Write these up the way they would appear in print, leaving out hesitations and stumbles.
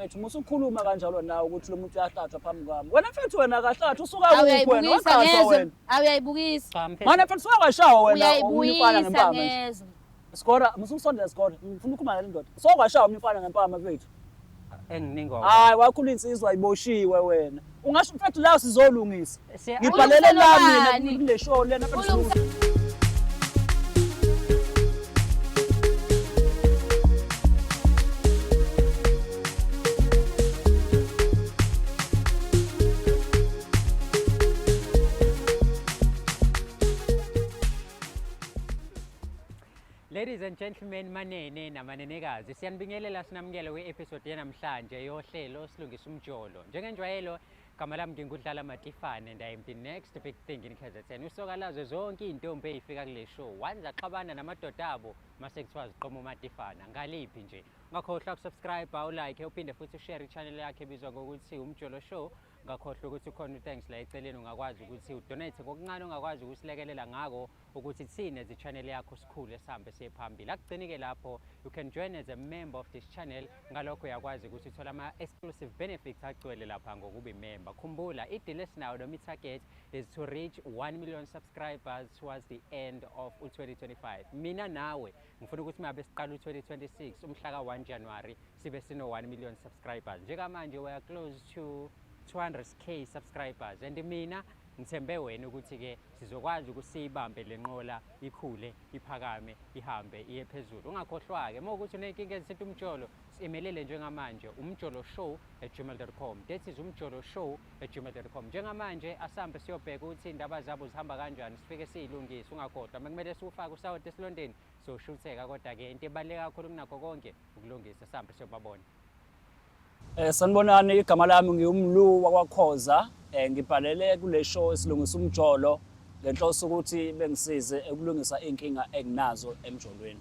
Mfethu musa ukukhuluma kanjalo nawe ukuthi lo muntu uyahlatshwa phambi kwami. Wena mfethu wena akahlatshwa usuka kuphi wena Awuyayibukisa waqashwa ngezwe. wena. Awuyayibukisa. Cha mfethu. Mana mfethu suka kwashawa wena omunye umfana Uyayibuyisa ngempama nje. ngezwe. Skora musa ukusondela Skora. Ngifuna ukukhuluma nale ndoda. Suka kwashawa omunye umfana ngempama mfethu. Enginingi Hayi wakhula insizwa iboshiwe wena. Ungasho mfethu la sizolungisa. Ngibhalele la Ulungisa mina nobani? kule show lena mfethu. Ulungisa- Ladies and gentlemen, manene namanenekazi, siyanibingelela sinamukele kwi-episode yanamhlanje yohlelo Silungisa Umjolo. Njengenjwayelo, gama lami ngingudlala Matifane and I am the next big thing in KZN. Usoka lazo zonke iy'ntombi ey'fika kule show. Once axabana namadoda abo, mase kuthiwa ziqoma uMatifana. Ngaliphi nje? Ungakhohlwa ukusubscribe, ulike, uphinde futhi ushare i-channel yakhe ebizwa ngokuthi Umjolo Show. Ungakhohlwa ukuthi ukhona uthanks la eceleni ungakwazi ukuthi udonate ngokuncane ongakwazi ukusilekelela ngako ukuthi thina as i-channel yakho sikhule sihambe siye phambili. Akugcini-ke lapho, you can join as a member of this channel. Ngalokho uyakwazi ukuthi uthole ama-exclusive benefits agcwele lapha ngokuba imember. Khumbula, i-deal esinayo noma i-target is to reach 1 million subscribers towards the end of u-2025. Mina nawe ngifuna ukuthi mabe siqala u-2026 umhla ka-1 January sibe sino 1 million subscribers. Njengamanje we are close to 200k subscribers and mina ngithembe wena ukuthi-ke sizokwazi ukuthi siyibambe le nqola ikhule iphakame ihambe iye phezulu. Ungakhohlwa-ke uma ukuthi uney'nkinga ezithinta umjolo, simelele njengamanje umjoloshow@gmail.com. That is umjoloshow@gmail.com. Njengamanje asambe siyobheka ukuthi iy'ndaba zabo zihamba kanjani, sifike siyilungise. Ungakhohlwa uma kumele siwufake usawoti esilondeni soshutheka, kodwa-ke into ebaluleke kakhulu kunakho konke ukulungisa. Sihambe siyobabona. Sanibonani, igama lami ngiwumlu wakwaKhoza. Ngibhalele kule show esilungisa umjolo ngenhloso ukuthi bengisize ekulungisa iy'nkinga enginazo emjolweni.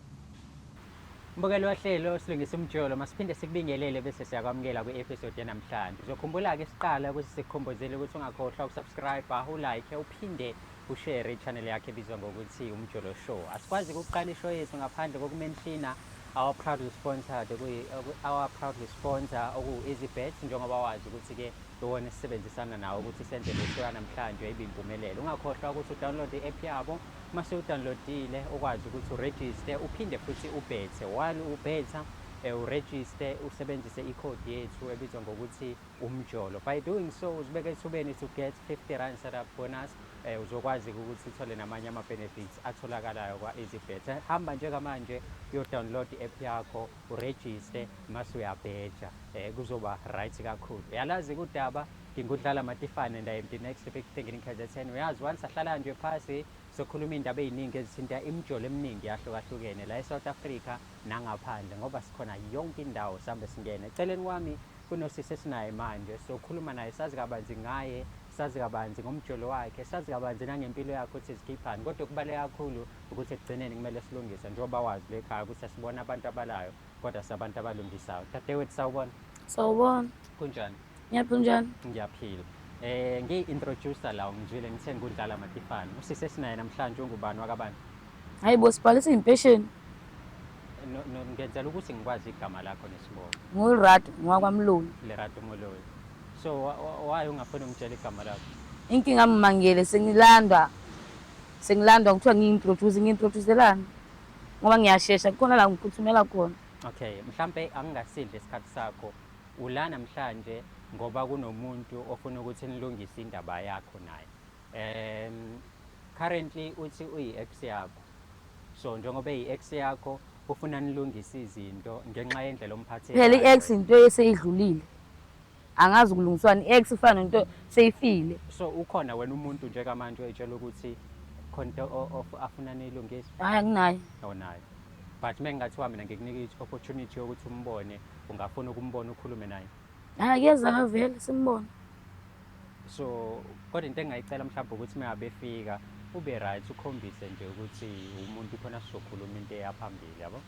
Mbukeli wohlelo Silungisa Umjolo, masiphinde sikubingelele bese siyakwamukela kwi-episode yanamhlanje. Uzokhumbula-ke siqala ukuthi sikukhumbuzele ukuthi ungakhohlwa ukusubscribe, ulike, uphinde ushare i-channel yakhe ebizwa ngokuthi Umjolo Show. Asikwazi ukuqala ishow yethu ngaphandle kokumenshina our proudly sponsored our proudly sponsor oku-EasyBet, njengoba wazi ukuthi-ke iwona esisebenzisana nawo ukuthi senze le show yanamhlanje ibe impumelelo. Ungakhohlwa ukuthi udownload i-app yabo, mase udownloadile ukwazi ukuthi uregister uphinde futhi ubhethe. While ubhetha uregister usebenzise i-code yethu ebizwa ngokuthi umjolo. By doing so uzibeka ethubeni to get 50 rand setup bonus. Uzokwazi ukuthi uthole namanye ama-benefits atholakalayo kwa-EasyBet. Hamba njengamanje uyodownload i-app yakho uregister mase uyabheja, kuzoba right kakhulu. Uyalazi kudaba ngingudlala Matifane and I am the next big thing in KZN. Uyazi once ahlala nje phasi sokhuluma iy'ndaba ey'ningi ezithinta imijolo eminingi yahlukahlukene la e-South Africa nangaphandle, ngoba sikhona yonke indawo sihambe singene. Eceleni kwami kunosisi esinaye manje, sokhuluma naye sazi kabanzi ngaye, sazi kabanzi ngomjolo wakhe, sazi kabanzi nangempilo yakhe ukuthi zikhiphani. Kodwa okubaluleke kakhulu ukuthi ekugcineni kumele silungise, njengoba wazi le ekhaya ukuthi asibona abantu abalayo kodwa sabantu abalungisayo. Dadewethu sawubona. Sawubona. Kunjani? Ngiyaphila, njani? Ngiyaphila. Ngiyi-introducer la, ngizwile ngithe ngudlala Matifane. Usisi esinaye namhlanje ungubani wakabani? Hayi bo, sibhalisa impesheni. No, no, ngenzela ukuthi ngikwazi igama lakho nesibongo. NguLerato, ngowakwaMloyi. Lerato Moloi. So why ungafuni ungitshela igama lakho? Inkinga mangele sengilandwa. Sengilandwa kuthiwa ngi-introduce, ngi-introducelani? Ngoba ngiyashesha kukhona la ngiphuthumela khona. Okay, mhlambe angingasidli isikhathi sakho. Ula namhlanje ngoba kunomuntu ofuna ukuthi nilungise indaba yakho naye. Currently uthi uyi-ex yakho. So njengoba eyi-ex yakho ufuna nilungise izinto ngenxa yendlela omphathe Phela ngayo. i-ex into eseyidlulile. Angazi ukulungiswani, i-ex ifana nento seyifile. So ukhona wena umuntu njengamanje oyitshela ukuthi khona into afuna niyilungise? Hayi anginayo. Awunayo. But uma ngingathiwa mina ngikunika i-opportunity yokuthi umbone, ungafuna ukumbona ukhulume naye? Hayi kuyezaka vele simbone. So kodwa into engingayicela mhlawumbe ukuthi uma ngabe efika ube right, ukhombise nje ukuthi umuntu khona sizokhuluma into eyaphambili, yabo?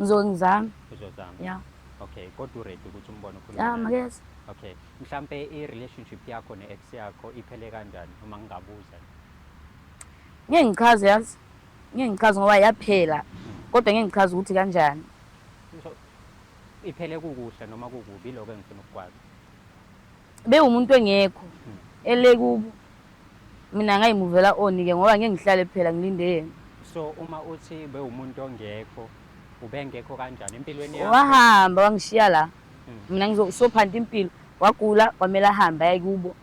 Ngizoke ngizame. Uzozama? Yeah. Okay, kodwa uready ukuthi umbone ukhulume Ya, naye? makeze. Okay, mhlambe i-relationship yakho ne-ex yakho iphele kanjani uma ngingabuza? Ngeke ngichaze yazi. Ngeke ngichaze ngoba yaphela. Kodwa ngeke ngichaze ukuthi kanjani. So Iphele kukuhle noma kukubi, iloko engifuna ukukwazi. Bewumuntu engekho ele kubo. Mina ngayimuvela on-ke ngoba ngeke ngihlale phela ngilinde yena. So uma uthi bewumuntu ongekho, ubengekho kanjani empilweni yakho? Wahamba wangishiya la. Mina ngizophanda impilo. Wagula kwamele ahambe aye kubo.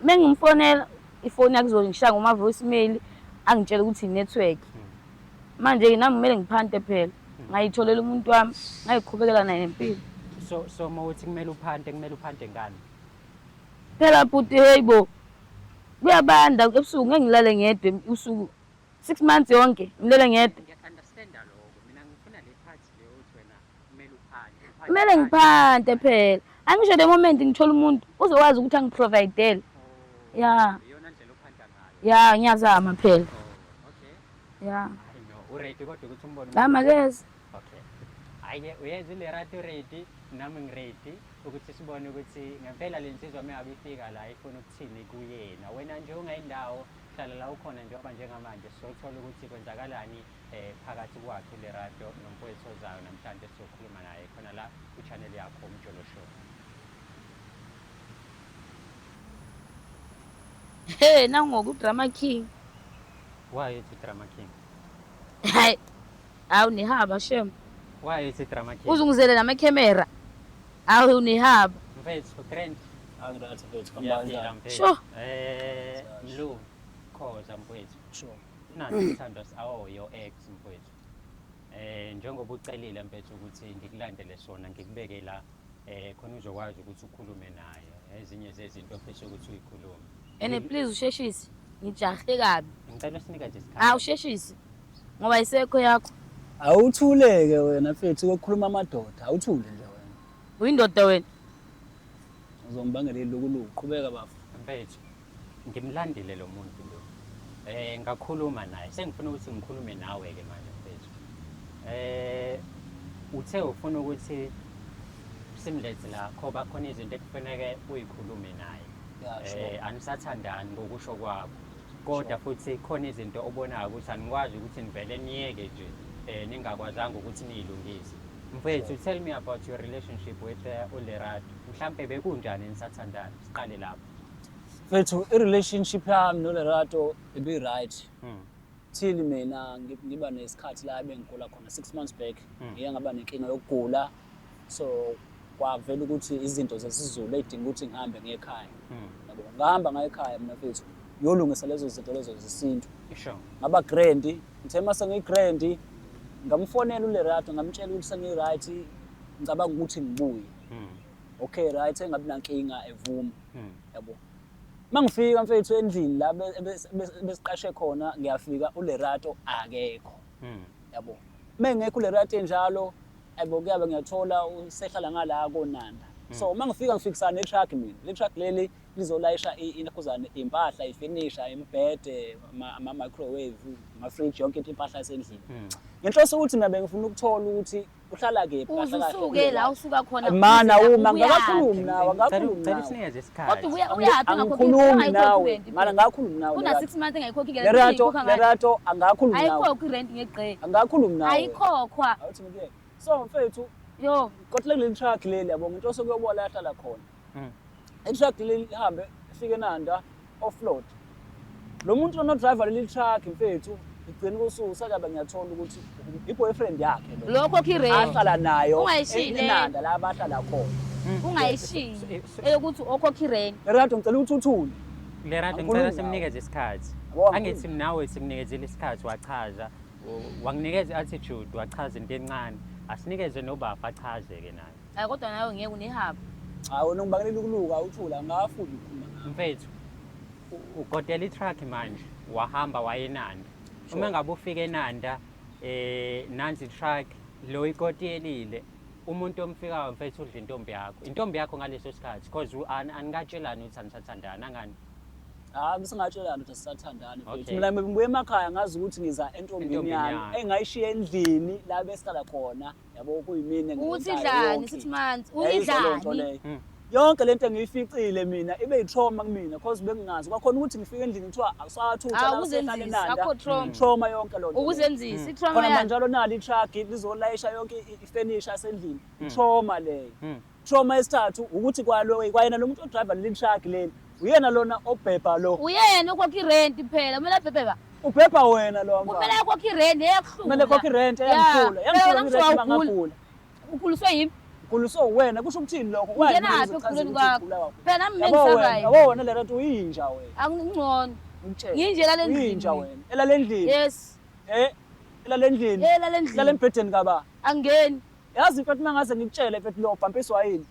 Mengimfonela ifoni yakhe izongishaya ngoma-voicemail angitshela ukuthi i-network. Manje-ke nami kumele ngiphante phela. Ngayitholela umuntu wami, ngayiqhubekela naye nempilo. So uma uthi kumele uphante, kumele uphante ngani? Phela bhuti, hey bo. Kuyabanda ebusuku, ngeke ngilale ngedwa usuku. 6 months yonke ngilele ngedwa. Ngiya-understanda lokho. Mina ngifuna le part le othi wena kumele uphante. Uphante Kumele ngani? ngiphante phela. Angisho the moment ngithola umuntu uzokwazi ukuthi angi-provide-ele. Oh, Ya. Iyona ndlela ophanta ngayo. Ya, ngiyazama phela. Oh, okay. Ya. Hayi no, u-ready kodwa ukuthi umbone La umuntu? makeze. Okay. Hhayi-ke uyeza uLerato ready, nami ngi-ready ukuthi sibone ukuthi ngempela le nsizwa uma ngabe ifika la ifuna ukuthini kuyena. Wena nje ungayindawo, hlala la ukhona njengoba njengamanje sizothola ukuthi kwenzakalani phakathi kwakhe uLerato nomfowethu ozayo namhlanje sizokhuluma naye khona la kwi-channel yakho Umjolo Show. Hey, nangoku drama king. Why ethi drama king? Hayi. Hawu nehaba shem. Why ethi drama king? Uzungizele nama-camera. Hawu nehaba. Mfethu, Grant. Angi-right mfethu, hamba Ngiyaphila kanjani? mfethu. Sure. Mlu, Khoza mfethu. Sure. Nathi isithandwa awu your ex mfethu. Njengoba ucelile mfethu ukuthi ngikulandele sona ngikubeke la khona uzokwazi ukuthi ukhulume naye ezinye zezinto ofisa ukuthi uyikhulume. And please usheshise. Ngijahe kabi. Ngicela usinikeze isikhathi. Hawu usheshise. Ngoba isekho yakho. Awuthuleke wena mfethu, kokukhuluma amadoda, awuthule nje wena. Uyindoda wena. Uzongibangela ilukuluku, qhubeka bafo. Mfethu, ngimlandile lo muntu lo. Ngakhuluma naye. Sengifuna ukuthi ngikhulume nawe ke manje mfethu. Uthe ufuna ukuthi simlethe la khoba khona izinto ekufanele uyikhulume naye. Yeah, sure. Anisathandani ngokusho kwakho. Kodwa futhi khona izinto obonayo ukuthi anikwazi ukuthi nivele niyeke nje ningakwazanga ukuthi niyilungise. Mfethu, tell me about your relationship with uLerato. Mhlambe bekunjani nisathandana? Siqale lapho. Mfethu, i-relationship yami noLerato ibi-right. Till mina ngiba nesikhathi la ebengigula khona 6 months back. Ngiye ngaba nenkinga yokugula. So kwavela ukuthi izinto zesiZulu ey'dinga ukuthi ngihambe ngiye ekhaya. Yabo, ngahamba ngaye ekhaya mina mfethu, ngiyolungisa lezo zinto lezo zesintu. Sure. Ngaba grand, ngithe mase ngiyi-grand, ngamfonela uLerato ngamtshela ukuthi sengi-right, ngicabanga ukuthi ngibuye. Okay, right, engabi nankinga evuma. Yabo. Mangifika mfethu endlini la besiqashe khona, ngiyafika uLerato akekho. Yabo. Mengekho uLerato enjalo, yabo kuyabe ngiyathola usehlala ngala koNanda. So mangifika ngifikisana ne-truck mina. Le truck leli lizolayisha inakhuzane impahla, ifinisha, imibhede, ama-microwave, ama-fridge, yonke into impahla yasendlini. Ngenhloso ukuthi mina bengifuna ukuthola ukuthi uhlala kephi Uze kahle kahle usuke la uLerato. usuka khona. Mana uze la uma ubuyaphi? ngakakhulumi nawe, angakakhulumi Ngicela nawe. usinikeze isikhathi. Kodwa uyaphi engakhokhi? Angikhulumi nawe. Engayikhokhi Mana ngakhulumi nawe. Kuna Lerato. 6 months engayikhokhi ke. Lerato, Lerato angakhulumi nawe. Ayikhokhi rent ngegqe. Angakhulumi nawe. Ayikhokhwa. Awuthi ngiyeke. So mfethu, Yo, kodwa leli truck leli yabo ngenhloso kuyobola la ahlala khona. I-truck leli lihambe ifike eNanda offload. Lo muntu lona driver leli truck mfethu, igcina kususa kabe ngiyathola ukuthi i-boyfriend yakhe lo. Lokho khokhi rent. Ahlala nayo Ungayishiyi le. eNanda la abahlala khona. Ungayishiyi eyokuthi okhokhi rent. Lerato ngicela ukuthi uthule. Lerato Angikhulumi ngicela nawe. simnikeze isikhathi. Yabo, angikhulumi. Angithi nawe sikunikezile isikhathi wachaza, wanginikeza i-attitude wachaza into encane. Asinikeze nobafa achaze ke naye. Hayi kodwa nawe ngeke unehaba. Hayi wena ungibangela ilukuluku awuthula ngafuni ukukhuluma nawe. Mfethu, ugodela i-truck manje wahamba wayenanda. Uma ngabe ufika eNanda nansi i-truck lo ikotiyelile umuntu omfikayo mfethu udla intombi yakho. Intombi yakho ngaleso sikhathi because anikatshelani ukuthi anisathandani angani. Hayi besingatshelani ukuthi asisathandani mfethu. Okay. Mina ngibuye emakhaya ngazi ukuthi ngiza entombini Entombini yami yakho. engayishiya endlini la besihlala khona yabo kuyimina Uthi engiyenzelayo dlani yonke 6 into. months. Yayizwa leyo nto Uyidlani? leyo. Yonke lento engiyificile mina ibe yi-trauma kumina cause bengingazi kwakhona ukuthi ngifike endlini kuthiwa akusathutha Ah, la ukuzenzisa, usehlala eNanda. akho trauma. Trauma yonke loo nto leyo. Ukuzenzisa i-trauma Khona yakhe. manjalo nalo i-truck lizolayisha yonke ifenisha yasendlini. Trauma leyo. Trauma yesithathu ukuthi kwalo kwayena lo muntu odriver leli truck leli uyena lona obhebha lo. Uyena okhokha irenti phela, kumele abhebhe ba. Ubhebha wena lo mfana. Kumele akhokhe irenti eyakuhlula. Kumele akhokhe irenti eyangihlula. Yangihlula irenti mangagula. Ukhuliswe yimi. Ukhuliswe uwena kusho ukuthini lokho? Ungenaphi ekukhuleni kwakho? Phela nami Yabo wena, bengisabayo. yabo wena le nto uyinja wena. Angingcono. Ngikutshele. Nginje la lendlini. Uyinja wena. Elale endlini. Yes. Eh, elale endlini. Elale endlini. Lale embhedeni kaba. Angeni. Yazi mfethu mangaze ngikutshele mfethu lo bhampiswa yini?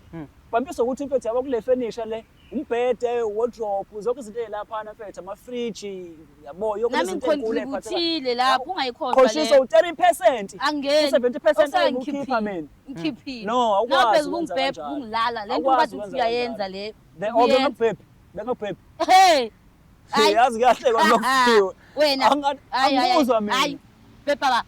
Bhampiswa ukuthi mfethu yabo kule furniture le, umbhede, wardrobe, zonke izinto ezilaphana mfethu, ama-fridge, yabo, yonke Nami izinto ezinkulu ey'phathekayo. ngicontributile lapho ungayikhohlwa Qoshiswa leyo. u-30%. Angeni. U-70% Osala engiwukhipha ngikhiphile. mina. Ngikhiphile. No, awukwazi Nawupheza ukwenza ukungibhebha kanjalo. ukungilala. Le nto Awukwazi ubathi ukwenza uyayenza kanjalo. le. Oh, Uyenza. bengakubhebhi, bengakubhebhi. Hey. Hayi. Yazi kuyahlekwa kulokufiwe. Wena. Hayi, hayi, Angikuzwa mina. Hayi. Bhebha ba.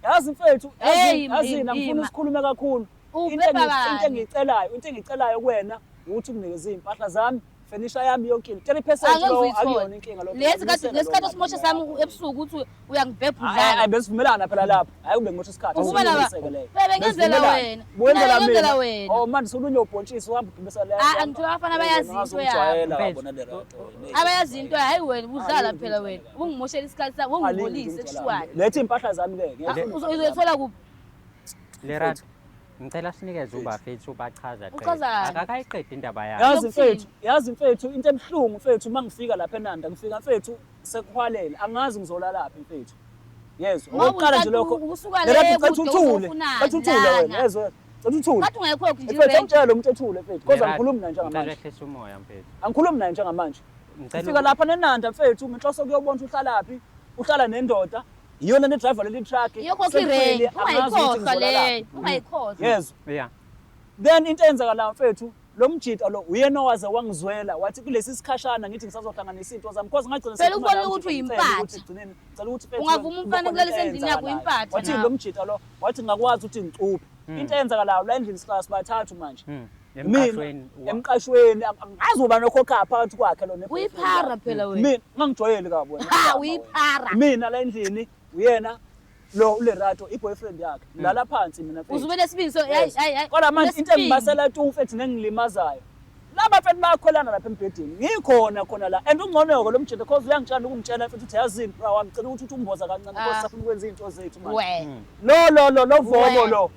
Yazi mfethu, Hey, yazi yazini angifuni ima. sikhulume kakhulu. Into Ubhebha into bani? engiyicelayo, into engiyicelayo kuwena ukuthi unginikeze iy'mpahla zami, fenisha yami yonke into. 30% Angeke lo uzuyithole. akuyona inkinga lokho. Lesi khathi lesikhathi osimoshe sami ebusuku uthi uyangibhebha Hayi, hayi udlala. besivumelana phela lapho. Hayi kube ngimosha isikhathi. Uvumela ba? Asivumeleke leyo. Phela bengenzela Besivumelana. wena. Buwenzela Mina bengenzela mina. wena. Oh manje solunye ubhontshisi uhamba ugibisa le. Ah, angithola abafana abayazi into yabo. Wabona le rato wena. Abayazi into hayi wena udlala Ayi, phela wena. Ungimoshela isikhathi sami, ungingcolise ekushwani. Letha iy'mpahla zami ke. ngiyafuna Uzoyithola kuphi? Lerato, ngicela sinikeze ubafethu ubachaza qede. Uchazani? Akakayiqedi indaba yakhe. Yazi Lokuthini? mfethu, yazi mfethu into ebuhlungu mfethu uma ngifika lapha eNanda ngifika mfethu sekuhwalele angazi ngizolalaphi mfethu. Yezwa, Uma okokuqala nje uthatha lokho. usuka Lerato, le ngicela kude uthule, uzofunani ngicela uthule wena, lana? yezwa. Ngicela uthule. Ngathi ungayikhokhi nje Mfethu irenti. angitshele umuntu ethule mfethu, kodwa Lerato, angikhulumi naye Ngicela njengamanje. ehlise umoya mfethu. Angikhulumi naye njengamanje. Ngicela Ngifika lapha neNanda mfethu ngenhloso kuyobona ukuthi uhlalaphi, uhlala nendoda. Iyona ne-driver leli truck. Iyokhokha Sekuhlwele, irenti. angazi ukuthi Ungayikhohlwa leyo. ngizolalaphi. Ungayikhohlwa. Yezwa. Yeah. Then into eyenzakalayo mfethu lo mjita lo uyena owaze wangizwela wathi kulesi sikhashana ngithi ngisazohlanganisa into zami cause ngagcina Phela sekhuluma ukubona naye ukuthi ukuthi ngicela uyimpatha. ukuthi ekugcineni ngicela ukuthi mfethu Ungavuma kube umfana khona ukulalisa into endlini yakho, eyenzakalayo. uyimpatha Wathi nawe. lo mjita lo wathi ngakwazi ukuthi ngicuphe into eyenzakalayo la endlini sihlala sibathathu manje Mina, Emqashweni. emqashweni angazi ubani okhokha phakathi kwakhe lo ne-boyfriend Uyiphara yakhe. phela wena. Mina ngangijwayeli kabi wena Ha, Ngihamba uyiphara. wena. Mina la endlini uyena lo uLerato i-boyfriend yakhe ngilala phansi mina mfethu. Uzube nesibindi so hayi hayi hayi. Kodwa manje into Unesibindi. engibasela tu mfethu nengilimazayo. Laba mfethu bayakhwelana lapha embhedeni. Ngikhona khona la. And ungcono-ke lo mjita cause uyangitshela ukungitshela mfethu ukuthi yazini bra wami ngicela ukuthi uthi umboza kancane Ah. because safuna ukwenza izinto zethu manje. We. Lo lo lo lo vobo We. lo.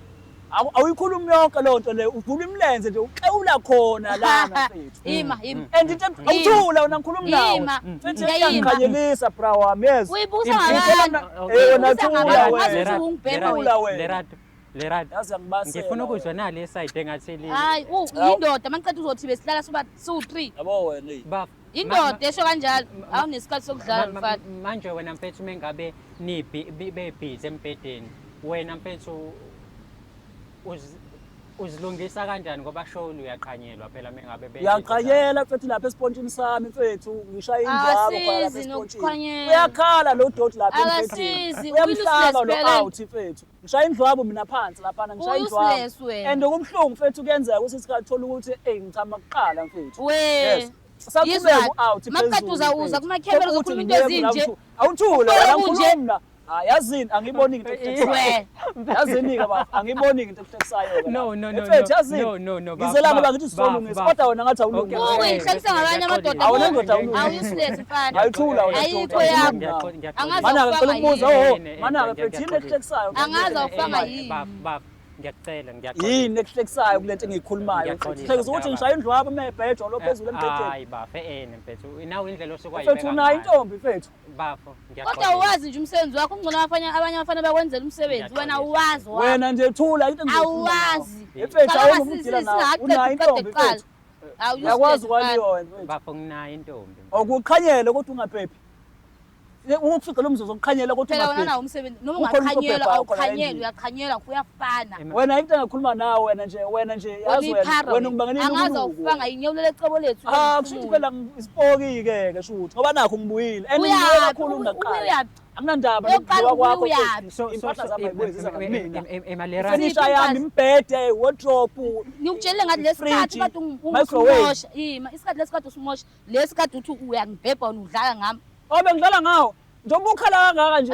Awuyikhulumi yonke leyo nto leyo uvula imilenze nje uxewula khona lana mfethu. Ima, ima. And into awuthula wena ngikhuluma nawe. Ima. Mfethu Ngiyayima. iyangiqhanyelisa bra wami yes. Uyibusa Ngitshela ngabantu. mina- Eh wena Uyibusa thula ngabantu. wena. Ngazi ukuthi ungibhema wena. Thula wena. Lerato, Lerato. Yazi angibasela Ngifuna ukuzwa wena. nale side engathi li. Hayi, uyindoda mangiqeda uzothi besihlala soba siwu-3. Yabo wena eyi. Baf. Indoda esho kanjalo, awunesikhathi sokudlala mfana. Manje wena mfethu mengabe nibhi bebhizi embhedeni, wena mfethu uzilungisa kanjani ngoba showlu uyaqhanyelwa phela mengabe benza izinto zakho. Uyaqhanyela mfethu lapha esipontshini sami mfethu ngishaya indlwabo khona lapha Akasizi esipontshini. nokuqhanyela. Uyakhala lo doti lapha Akasizi, emfethini. Uyamhlaba uyi-useless lo phela. out mfethu. Ngishaya indlwabo mina phansi laphana ngishaya indlwabo. Uyi-useless wena. And okubuhlungu mfethu kuyenzeka ukuthi isikhathi thola ukuthi ey ngichama kuqala mfethu. We. Yes. Saqhubeka Yizwa, u-out maqeda phezulu, uza- uza mfethu. kumakhemera Thola ukuthi uzokhuluma into ngibeke ezinje. la Awuthule Ufake wena kunje. ngikhuluma la. Hayi yazini angiyiboni into ekuhlekisayo. We. Yazini ke baba angiyiboni into ekuhlekisayo ke. No, no, no, Mfethu no. yazini. No, no, no, baba, Ngizelapha baba, bakithi sizolungisa baba. kodwa wena ngathi awulungisi. Okay, Buke, ngihlekisa ngabanye amadoda. Awuna ndoda awulungisi. Awu-useless mfana. Ayithula wena. Ayikho ndoda, yakho. awulungisi. Angazi Mana awufanga ngicela ukubuza yini. oh, mana mfethu yini ekuhlekisayo? Angazi awufanga yini. Baf, baf, ngiyakucela, ngiyaxolisa. Yini ekuhlekisayo kulento engiyikhulumayo? Ngiyaxolisa, Hlekisa ukuthi mntaka. ngishaya indlwabo uma ebhejwa lo phezulu embhedeni. Hayi bafo, ene mfethu. Nawe indlela osuke wayibeka Mfethu unayo ngayo. intombi mfethu. Bafo, Kodwa ngiyaxolisa. awazi nje umsebenzi wakho, kungcono abafana abanye abafana bakwenzela umsebenzi. Wena awazi wakho. Wena nje thula into engizoyikhuluma nawe. Awazi. Mfethu Cabanga awungumdila nawe. Unayo singaqeda intombi kuqala. mfethu. Uyakwazi Awu-useless mfana. kwaliyo wena mfethu. Bafo nginayo intombi. Awukuqhanyele kodwa ungaphephi. Ukufica lo mzuzu okuqhanyela kodwa Phela wena ungabheki. nawo umsebenzi noma Kukhona umuntu ungaqhanyelwa obhebhayo khona awuqhanyelwa endlini. uyaqhanyelwa kuyafana. Wena into engakhuluma nawe wena nje wena nje Wena yazi wena uyiphara wena wena. ungibangela Angazi ilukuluku. awufanga yinyewulela ecebo lethu. Ah, kusho ukuthi phela isipoki-ke ke shuthi ngoba nakho ngibuyile and ngibuye Uyaphi? kakhulu kunakuqala. Uyaphi? Anginandaba Oyokuqala nokubuya kwakho ubuye uyaphi? So so impahla so zami ayibuye ziza kumina. Emalera Ifenisha Ziphi yami, impahla? imbhede, wardrobe, Ngikutshele ngathi lesikhathi ifriji, kade microwave. ungisimosha. Ima, isikhathi lesikade usimosha. Lesikhathi uthi uyangibhebha wena udlala ngami. Oh bengidlala ngawo. Njengoba ukhala kangaka nje.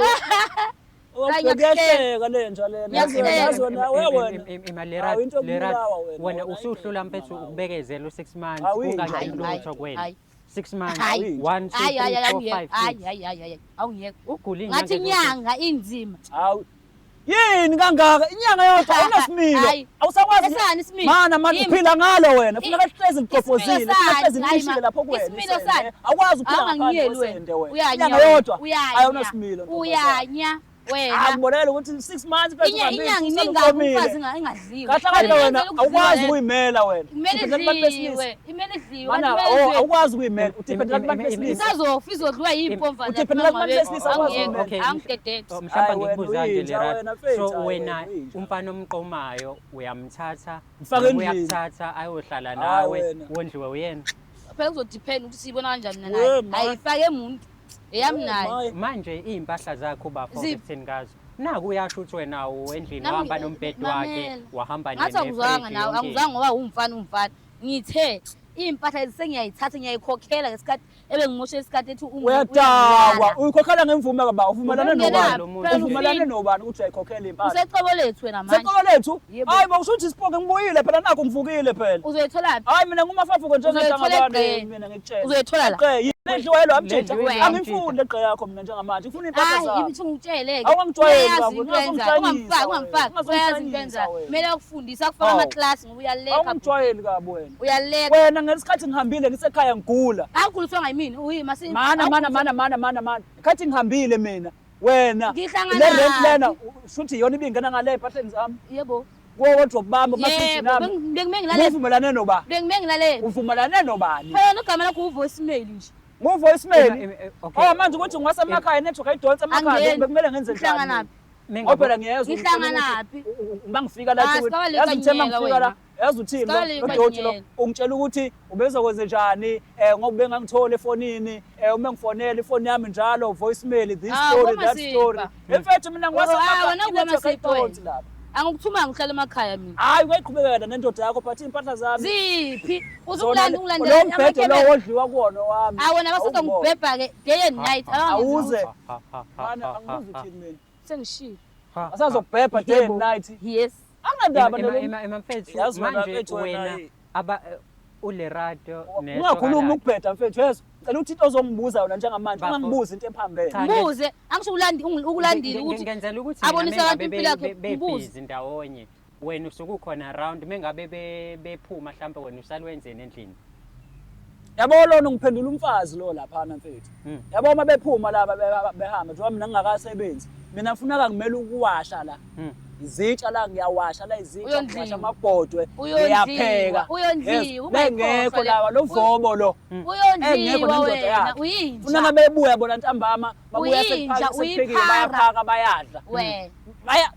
Hayi, ngiyakuhleka. Kuyahleka le nja lena. Yazi wena, yazi wena, we wena. Hawu, into yokubulawa wena. wena Wena usuhlula ayikho mfethu into ukubekezela u-6 months Hawu, inja. kungangeni Hayi, lutho kuwena hayi. 6 months Hayi. 1 2 Hayi hayi 3 hayi 4 awungiyeke. 5 Hayi 6 hayi hayi hayi awungiyeke. Ugula Ngathi inyanga inyanga inzima. Hawu. Yini kangaka? Inyanga yodwa awunasimilo. Hayi. Awusakwazi. Esani isimilo? Mana mani Yimi. uphila ngalo wena. Funeka hlezi Isimilo liqobhozile. Funeka sani? hlezi Hayi, lishile ma. lapho kuwena. Isimilo isende. sani? Awukwazi ukuphila ngaphandle Awungangiyeli wena. kwesende wena. Uyanya Inyanga wena. yodwa. Uyanya. Ayunasimilo. ntombazane. Uyanya wena. Ah, ngibonela ukuthi 6 months mfethu ungabili, Inyanga usale iningi kabi uqomile. umfazi ingadliwa. Kahle kahle Kumele wena ukudliwa awukwazi le. ukuyimela wena. Kumele Udependela kubantu besilisa. idliwe. Imele idliwe. Mana, Kumele oh, idliwe. awukwazi ukuyimela. Udependela kubantu besilisa. Isazofa izodliwa yimpomva Udependela kubantu besilisa awukwazi ukuyimela. Okay. Angidedele. Oh, mhlawumbe Hayi, wena ngikubuza kanje uyinja, Lerato. wena mfethu, So hayi, wena wena uyinja. umfana omqomayo uyamthatha Mfake noma endlini. uyakuthatha ayohlala Hayi, nawe wena. wondliwe uyena. Phela kuzodepend ukuthi siyibona kanjani mina We, naye. ma. Ayifake muntu. Eyami naye. Maye. Manje iy'mpahla zakho ubafo Ziphi? ekutheni ngazo. Naku uyasho ukuthi wena endlini Nami wahamba nombhede wakhe, mamela. wahamba Ngathi angizwanga nefriji nawe, yonke angizwanga ngoba uwumfana umfana. Ngithe iy'mpahla lezi sengiyayithatha ngiyayikhokhela ngesikhathi ebengimoshe isikhathi ethi Uyadakwa. Uyikhokhela ngemvume kababa. Uvumelane Ungenaphi? nobani? Phela Uvumelane ufile. nobani ukuthi uyayikhokhela impahla? Usecebo lethu wena manje. Secolo lethu. Yebo. Hayi bo kusho ukuthi isipoki ngibuyile phela nakho ngivukile phela. Uzoyitholaphi? Hayi mina ngumafafuko Uzoyithola njengentanga egqeni. mina ngikutshela. Uzoyithola la. Egqe, yini edliwayo amjita? Le Angifuni le gqe yakho mina njengamanje. Ngifuna impahla Hayi, zami. ibithi ngitshele-ke. Awungangijwayeli Uyayazi baba, into oyenzayo. ungazongihlanyisa Ungangifaki, ungangifaki. wena. Uyayazi into oyenzayo. Wena. Kumele akufundise, akufake Hawu. amaklasi ngoba uyaleka. Awungijwayeli kabi wena. Uyaleka. Wena ngesikhathi ngihambile ngisekhaya ngigula. Awukhuliswanga yimina, uyima Mana mana mana mana mana mana. Khathi ngihambile mina. Wena Ngihlangana le rent lena naphi? shuthi iyona ibingena ngale empahleni zami. Yebo. Kuwo wardrobe bami mafriji Yebo, nami. bengime ngilale. Uvumelane noba? Bengime ngilale. Uvumelane nobani? Phela nogama lakho uvoicemail nje. Ngu-voicemail. Okay. Oh manje ukuthi ngiwasemakhaya network ayidonsa emakhaya Angeni. bekumele ngenze njani? Uhlanganaphi? Ngoba phela ngiyezwa Ngihlanganaphi? Uma ngifika la Ah, eThekwini, sikawale yazi ngithe uma kwanyela ngifika la wena. yazi uthini lo Sikawale lo doti lo kwanyela. ungitshela ukuthi ubezokwenze njani ngoba ubengangitholi efonini uma ngifonela ifoni yami njalo voicemail this Ah, story that kuwamasipha. story. In fact mina Ah, wena ngiwasemakhaya network kuwamasipha ayidonsi wena. lapha. Angikuthumanga ngihlala emakhaya mina. Hayi uyayiqhubekela nendoda yakho but iy'mpahla zami. Ziphi? Zona Uzukulanda le- ungilandela Lo mbhede lo amakhemera. odliwa kuwona wami. Ah wena basada Awungibona. ngibhebha ke day and night. Awuze. Mana Mana angibuzi uthini mina. Sengishilo. Asazokubhebha day and night. Yes. Angendaba nalo. Mfethu Yazi wena manje mfethu wena, wena hey. aba uLerato Ungakhulumi ukubheda mfethu yezo. Ngicela ukuthi into ozongibuza yona njengamanje Bafo. ungangibuzi into ephambene. Cha. Mbuze, angisho ulandi ukulandile ukuthi ngenzela ukuthi abonise mina abantu mengabe impilo yakhe, mbuze. bebhizi ndawonye wena usuke ukhona around mengabe bephuma mhlampe wena usalwenzeni endlini. Yabo lona ngiphendula umfazi lo laphana mfethu. Yabo uma bephuma laba behamba njengoba mina ngingakasebenzi. Mina kufuneka ngimele ukuwasha la. Izitsha la ngiyawasha la izitsha Uyondliwa. ngiwasha amabhodwe Uyondliwa, ngiyapheka. uyondliwa, Yes, ungayikhohlwa Bengekho le. laba lo vobo lo. Engekho Uyondliwa nendoda wena, yakhe. uyinja. Funeka bebuya bona ntambama babuya Uyinja, sekuphekile uyiphara. bayaphaka bayadla. Wena. Baya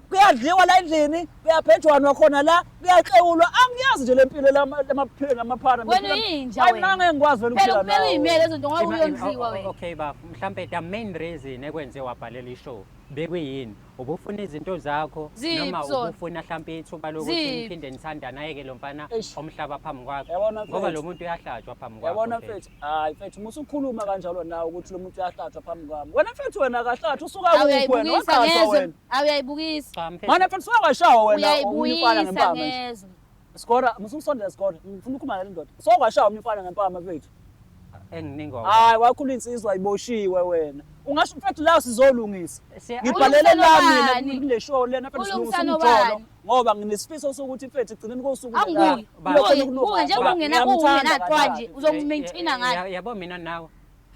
kuyadliwa la endlini, kuyaphejwanwa khona la, kuyaxewulwa. Angiyazi nje le mpilo lamaphila namaphara. Wena uyinja Hayi wena. mina ngeke ngikwazi vele Phela ukuphila kumele nawe. uyimele lezo nto ngoba uyondliwa wena. Okay bafo, mhlampe the main reason ekwenze wabhalela ishow bekuyini? Ubufuna izinto zakho Ziphi noma zona? ubufuna mhlampe ithuba lokuthi Ziphi? niphinde nithandane ayeke lo mfana Eish. omhlaba phambi kwakho Yabona ngoba mfethu. lo muntu uyahlatshwa phambi kwakho. Yabona mfethu. mfethu, hayi mfethu musukhuluma kanjalo nawe ukuthi lo muntu uyahlatshwa phambi kwami. Wena mfethu wena akahlatshwa usuka kuphi wena? Awuyayibukisa Waqashwa ngezwe. wena. Awuyayibukisa. Cha mfethu. Mana mfethu suka kwashawa wena omunye umfana Uyayibuyisa ngempama nje. ngezwe. Skora, musukusondela skora. Ngifuna ukukhuluma nale ndoda. Suka kwashawa omunye umfana ngempama mfethu. Enginingi Hayi wakhula insizwa iboshiwe wena. Ungasho mfethu la sizolungisa. Ngibhalele Ulungisa la mina nobani? kule show lena mfethu Ulungisa silungisa nobani? umjolo ngoba nginesifiso sokuthi mfethu egcineni kosuku Angibuyi. Buye Buke njengoba ungena ungenaqwa nje uzokumaintaina ngani? Yabo mina nawe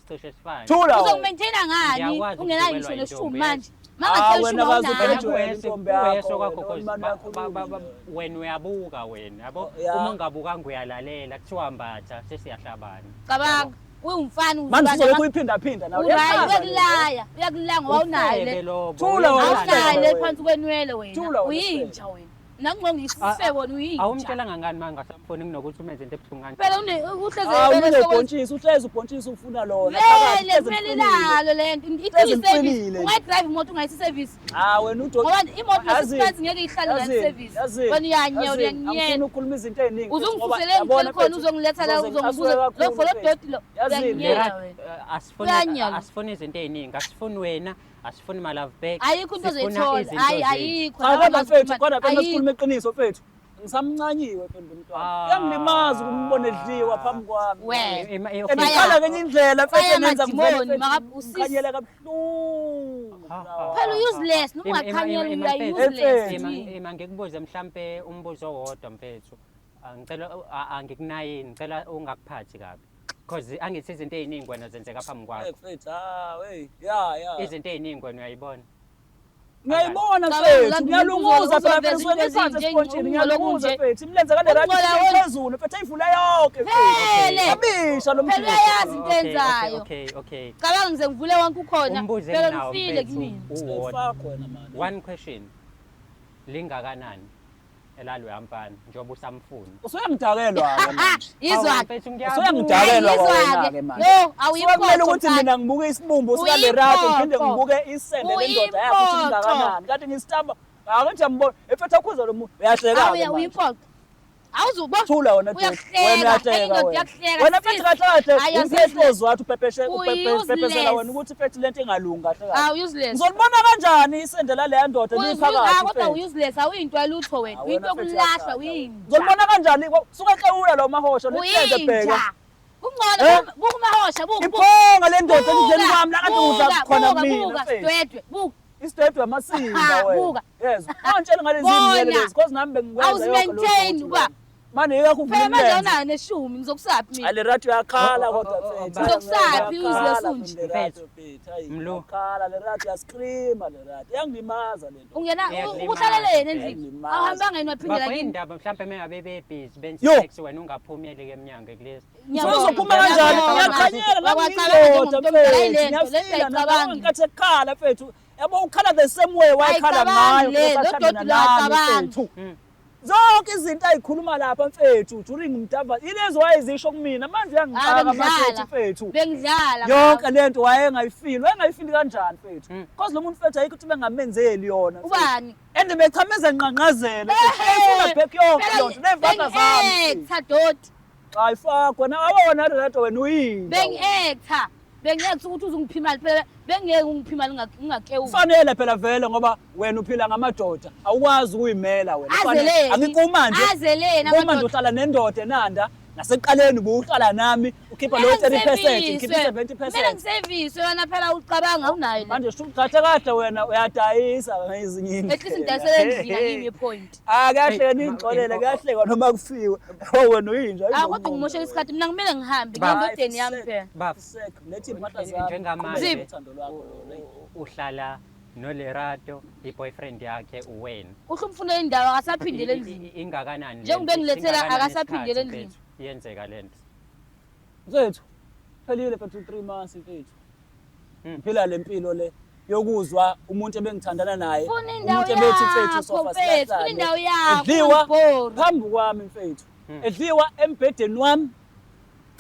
sicishe sifane. Thula. wena. Uzokumaintaina ngani? Ngiyakwazi Ungenayo ukudukelwa ngisho intombi, neshumi manje. Ah, Mangathola wena ishumi kaze awunalo. ubhejwe. Intombi yakho, Uyeso kwakho wena, cause imali yakho wena uyabuka wena yabo Ya. uma ungabukanga uyalalela kuthiwa mbatha sesiyahlabana. Cabanga. Uwumfana Manje uzobe kuyiphindaphinda nawe. Urayi uyakulaya, uyakulaya ngoba awunayo Ufebe le. lobo, Thula wena. Awunayo le Wena. phansi kwenwele wena. Thula wena, Uyinja wena. Nangicela ngisise wena uyinja. Awumtshelanga ngani uma ngasamfuni kunokuthi umenze into ebuhlungu kanje? Phela une uhleze Hawu vele une soko- ubhontshisi, uhlezi ubhontshisi ufuna lona. Phakathi, Vele hlezi kumele liqinile. ilalo le nto. Hlezi I-service. liqinile. Ungayidrayive imoto ungayisi-service. Ah wena udo. Ngoba imoto Yazini, nesisikhathi ngeke ihlale yazini, ngayi-service. yazini, Wena uyanyela, yazini, uyanyela. Angifuni ukukhuluma izinto ey'ningi. mfethu, ngoba Uzongifusele yabona, ngicela khona mfethu, uzongiletha la ngizoze uzongibuza. ngicasuke Lo kakhulu, folo mfethu. doti lo. Yazini, Uyanyela Lerato, wena. asifuni Uyanyala. asifuni izinto ey'ningi, asifuni wena, asifuni ma-love back. Ayikho into sifuna ozoyithola. izinto Hayi zethu. ayikho. Cha kodwa mfethu, kodwa mfethu Ayikho. masikhuluma iqiniso mfethu. Ngisamncanyiwe mfethu lo mntwana. Ah. Kuyangilimaza ukumbona edliwa phambi kwami. Wena. And Fire. ngikhala ngenye indlela mfethu Fire enenza ngivele madimoni, mfethu maka- usisi. ngikhanyele kabuhlungu. Ha, ha. Phela useless noma ungakhanyela uya useless. Mfethu. Ima ngikubuze mhlampe umbuzo owodwa mfethu. Ah, Ngicela angikunayini, ngicela ungakuphathi kabi. Because angithi izinto ey'ningi wena zenzeka phambi Eh kwakho. mfethu, ah hey, ya ya. Izinto ey'ningi wena uyayibona. Ngiyayibona Cabanga mfethu, ulanda ngiyalunguza umuntu phela uzoveza mfethu into suke ngiphansi ezinje, esipontshini, ungcola ngiyalunguza okunje. mfethu. Imilenze kaLerato Ungcola wena. phezulu mfethu ayivula yonke mfethu. Vele. Abisha lo Phela mfethu. uyayazi into Okay, enzayo. Okay, okay. Cabanga ngize ngivule wonke ukhona. Umbuzo Phela enginawo ngifile mfethu kumina. uwodwa. Fuck wena man. One question. Lingakanani elalo mfana njengoba usamfuna? Usuyangidakelwa ke manje. Izwa. Awu, mfethu, ngiyabuza. Usuyangidakelwa Izwa-ke. wena ke manje. Yo, awuyiphoxo Kumele ukuthi mfana. mina ngibuke isibumbu sikaLerato ngiphinde Uyiphoxo. ngibuke isende lendoda yakho ukuthi Uyiphoxo. lingakanani. Kanti ngisitamba angithi ambona. Efethu akhuza lo muntu uyahleka Awu ke manje. uyiphoxo. Awuzubo. Thula wena doti. Uyakuhleka. Wena uyahleka Enye indoda wena. iyakuhleka, Wena mfethu sis. kahle kahle Ayi, umphehlozi wathi uphepeshe Uyi-useless. uphepesela wena ukuthi mfethu lento ingalungi kahle kahle. Awu useless. Ngizolibona kanjani isende laleya ndoda liphakathi Kodwa mfethu? useless awuyinto yalutho wena. Ah, Uyinto wena mfethu yokulahla uyahlanya. uyinja. Ngizolibona kanjani suke eklewula lo mahosha lihleze bheka. Uyinja. Kungcono Eh? buka umahosha buka. buka. Iphonga le ndoda endleleni Buka, kwami la kade udla buka, khona buka, mina buka, mfethu. Sidwedwe, buka. Isidwedwe amasimba Ha, wena. buka. Yes. Ungangitsheli ngalezi zinwele Bona. lezi cause nami bengikwenza yonke leyo Awuzi-maintain nto uba. wena. Manje yekho uvula Phela manje imilenze. awunayo neshumi ngizokusaphi mina. Ale rathi uyakhala Oh, oh, kodwa oh, oh, mfethu. Ngizokusaphi Uyakhala uze sunje. mfethu, Lerato, mfethu. Hayi, Mlu. uyakhala le rathi uyascreama le rathi. Iyangilimaza le nto. Ungena Iyaklimaza. uhlaleleni endlini. Iyangilimaza. Awuhambanga yini waphindela Bafo kini. indaba mhlampe mengabe bebhizi benza Yo. sex wena ungaphumeli ke emnyango at least. Ngiyabonga. Uzophuma kanjani? Ngiyabonga. Ngiyakhanyela nami Wakwacabanga ngiyindoda njengomuntu omdala mfethu. yile nto, le nto Ngiyafila nami ayicabangi. ngenkathi ekhala mfethu. Yabo ukhala the same way wayekhala Ayicabangi ngayo le, lo esathandana doti lo nami, ayicabangi. mfethu. Zonke izinto ayikhuluma lapha mfethu during umdava yilezo wayezisho kumina manje Ah, uyangixaka bengidlala. mafethu mfethu. Bengidlala. Yonke lento wayengayifili, wayengayifili kanjani mfethu? Because lo muntu mfethu ayikho ukuthi bengamenzeli yona. mfethu. Ubani? And bechameza nqanqazela. Efuna back yonke lonto ney'mpahla zami. mfethu. Bengi-actor doti. Hayi fuck wena awona Lerato wena uyinja. wena. Bengi-actor. Bengi-actor ukuthi uzungipha imali phela bengeke ungiphe imali ungakewuli. Kufanele phela vele ngoba wena uphila ngamadoda awukwazi ukuyimela wena. Kufanele- Azeleni. Angikumanje. Azeleni Kumanje amadoda. uhlala nendoda enanda nasekuqaleni ubuhlala nami ukhipha lo 30% ngikhipha Kumele 70%. ngiseviswe wena phela ucabanga awunayo le. Manje sho kahle kahle wena uyadayisa ngezinye At least indlela. ngidayisele endlini angimi point. Ah kuyahleka Hey, ningixolele kuyahlekwa noma kufiwe. Oh wena uyinja. Ah kodwa ngimoshela isikhathi mina kumele ngihambe Ba- ngiyendodeni yami phela. Baf. Lethi impahla zami. Njengamanje Uthando lwakho lolo. uhlala noLerato i-boyfriend yakhe uwena. Uhle umfunele indawo akasaphindele endlini. Ingakanani? Njengoba lento? bengilethela, Singakanani akasaphindele isikhathi, endlini. mfethu, Yenzeka lento. Mfethu, phelile mfethu 3 months mfethu. Ngiphila le mpilo le yokuzwa umuntu ebengithandana naye. Funa indawo umuntu ebethi mfethu yakho, sofa mfethu, funa silahlane. indawo yakho, Edliwa ungibhori. phambi kwami mfethu. Edliwa embhedeni wami.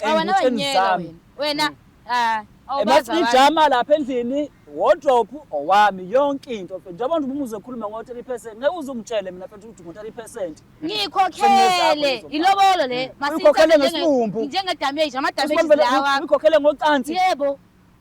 Ah, wena engutsheni wanyela zami. wena. Wena ah awubazi abantu. Emafrijama lapha endlini, wardrobe owami yonke into mfethu. Njengoba nje umuze ekhuluma ngo-30% ngeke uze ungitshele mina mfethu ukuthi ngo-30%. Ngiyikhokhele ilobolo le Uyikhokhele ngesibumbu. njenge damage ama damage Usibambele- lawa. Uyikhokhele ngocansi. Yebo.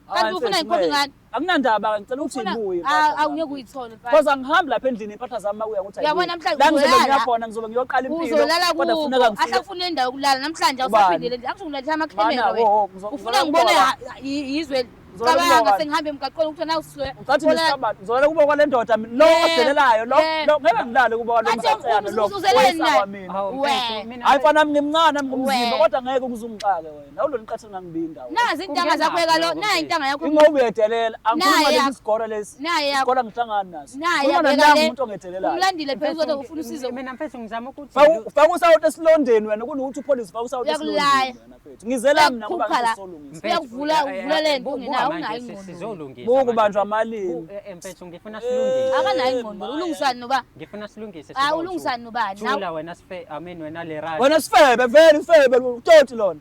Kanti Hayi, ufuna mfethu, ngikhokhe ngeke. ngani? Akunandaba ngicela ukuthi Ufuna ibuye. ah awungeke uyithole mfana. Because angihambi lapha endlini impahla zami makuya ngokuthi Uyabona ayibuyi. namhlanje La ngizobe uzolala. ngiya khona ngizobe ngiyoqala impilo. Uzolala Kodwa kubo. kufuneka ngifike. Ahle ufune indawo yokulala namhlanje Ubani? awusaphindele endlini. Angisho ngilethe amakhamera Mana, wena. wo, wo, Ufuna ngizolala ngibone kubo. yizwe Ngizolala kubo Cabanga kwani? sengihambe emgaqweni ukuthi nawu siloya. Ucathi nesihlabathi ngizolala kubo kwale ndoda mina lo Yeah, odelelayo lo yeah. lo ngeke ngilale kubo kwalo Athi msaceyana lo uzeleni oyisaba naye? mina. Hawu, We. mfethu, mina Hayi mfana ngimncane ngumzimba We. kodwa ngeke uzungixake wena. Awulona iqatha ngangibinda wena. Nazi intanga zakho Kungenaphi eka lo, lokho, nayi intanga yakho. Ingoba uyedelela angikhuluma Naye lesi yakho. sigora lesi. Naye yakho. Isikole angihlangani naso. Naye Khuluma yabeka nangu le. umuntu ongedelelayo. Umlandile phela Mfethu, uzothi ufuna usizo. Mina mfethu ngizama ukuthi Faka usawoti esilondeni wena kunokuthi upholise faka usawoti Uyakulaya. esilondeni wena mfethu. Ngizela mina ngoba Uyakukhupha la. ngisolungisa. Mfethu, Uyakuvula- uvula le nto ungenayo, buka unayo manje, ingqondo. Sizolungisa. Buka manje. ubanjwa amalimi. Mfethu ngifuna silungise. Akanayo ingqondo. Eh, Ulungisani noba? Ngifuna silungise. Ah, sibawu ulungisani two. nobani? Thula wena sife, I mean wena Lerato. Wena sifebe vele sifebe utoti lona.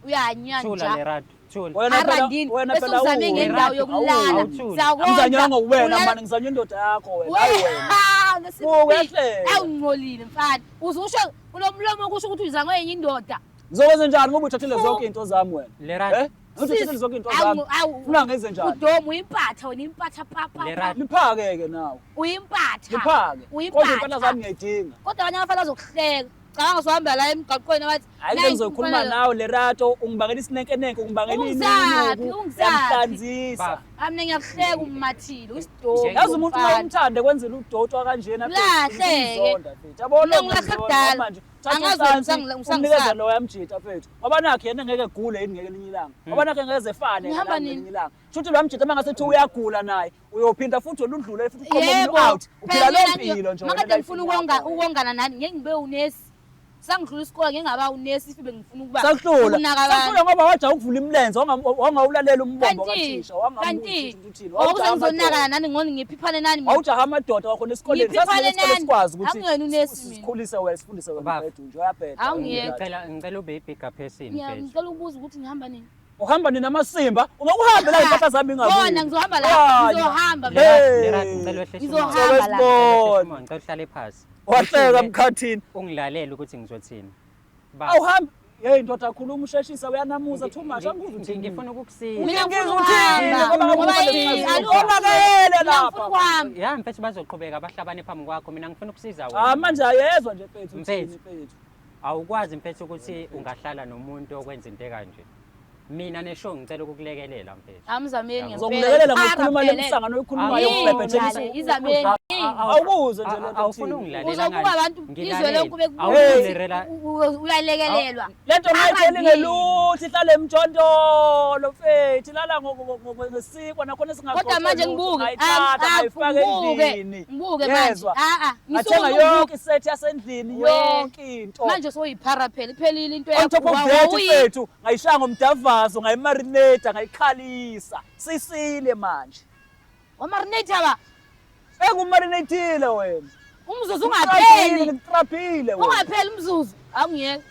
Uyanya Thula nja. Lerato, thula. Wena phela Arandini. wena Bese phela uzame uwe. ngendawo yokulala. Awuthuli. Siyakondla. Angizanyanga wena Ulala- mani ngizanywa indoda yakho wena. Hayi wena. Ha, Buka, uyahleka. Awungcolile mfana. Uze usho unomlomo kusho ukuthi uza ngenye indoda. Ngizokwenza njani ngoba uthathile zonke izinto zami wena? Lerato. Eh? Ngithi uthathile zonke izinto zami. Ufuna ngenze njani? Udomu uyimpatha wena impatha papa. Lerato. Liphake ke nawe. Uyimpatha. Liphake. Kodwa impahla Uyimpatha. zami ngiyayidinga. Kodwa abanye abafana bazokuhleka. Cabanga sohamba la emgaqweni bathi Hayi into engizoyikhuluma nawe Lerato ungibangela isinenkenenke ungibangela Ungisaphi, inuku ungisaphi? uyangihlanzisa. Baba. Mina ngiyakuhleka umathile usidomu. Yazi umuntu uma umthande kwenzela udoti kanjena Mlahle-ke. uzonda mfethu. Yabona Mina ngilahle kudala. manje thatha Angazi ucansi, wena umnikeze usangisaphi. loya mjita mfethu. Ngoba nakhe yena ngeke egule yini ngeke elinye ilanga. Ngoba nakhe ngeke ezefane Ngihamba nalami nini? ngelinye ilanga. Shuthi lo mjita mangase thi uyagula naye uyophinda futhi oludlule futhi uqomo Yebo. out. Uphila Phela leyo mina mpilo nje. wena Makade ngifuna life ukonga yakho wena. ukongana nani ngeke ngibe unesi. Sangidlula isikole ngeke ngaba unesi if bengifuna ukuba Sakuhlula. ukunaka abantu. Sakuhlula ngoba waja ukuvula imilenze wangawulalela umbombo Kanti kathisha, kanti wangamuthi uthini. okuze ngizonakana nani ngoni ngiphiphane nani mina. Wawujaha amadoda wakhona esikoleni. Ngiphiphane Sasingene isikole nani? sikwazi ukuthi Angiyena unesi mina. sikhulise wena sifundise wena Baba. ubhedu nje uyabheda. Awungiyeke. Ngicela ube i-bigger person mfethu. Ngicela ukubuza ukuthi ngihamba nini. Uhamba nina amasimba, ungekuhambe la impahla zami ingabuyi. Bona ngizohamba la, ngizohamba mina. Hey. Lerato, ngicela wehlise Ngizohamba umoya. la. Ngicela wehlise umoya, ngicela uhlale phansi. Wahleka Uthule, mkhathini. Ungilalele ukuthi ngizothini. Baba. Awuhambi. Hey ndoda khuluma usheshisa uyanamuza too much angikuzwa uthini. Ngifuna ukukusiza. Mina ngifuna Ngizwa uthini ukuhamba. ngoba Ngoba ngabe yini, alukho. Konakele Mina ngifuna lapha. ukuhamba. Ya mfethu bazoqhubeka bahlabane phambi kwakho mina ngifuna ukusiza Ah wena. manje ayezwa nje mfethu uthini Mfethu. mfethu. Awukwazi mfethu ukuthi ungahlala nomuntu okwenza into ekanje. Mina neshow ngicela ukukulekelela mfethu. Amzameni ngempela. Ngizokulekelela ngokukhuluma le Phela. msangano oyikhulumayo Yini ukubhebhethekisa. ngale, izameni. Awukuze nje lento Awufuni uthini. ungilalela Uzobuka abantu izwe lonke Awulelela uyalekelelwa. Lento ngayitheli ngelutho ihlale emjondolo mfethu ilala ngesikwa nakhona singaxoxa Kodwa manje lutho, ngibuke, ngayithatha ngayifaka ngibuke, endlini. ngibuke manje. Yezwa. Ah ah, Ngathenga ngisuke yonke isethi yasendlini We. yonke into. manje soyiphara phela iphelile into On top of Wa- that wawuyi- mfethu ngayishaya ngomdavazo ngayimarinate ngayikhalisa. Sisile manje. Wamarinate ba Engumarinatile wena. umzuzu ungapheli. Ngikutrapile wena. Ungapheli umzuzu. Awungiyeke.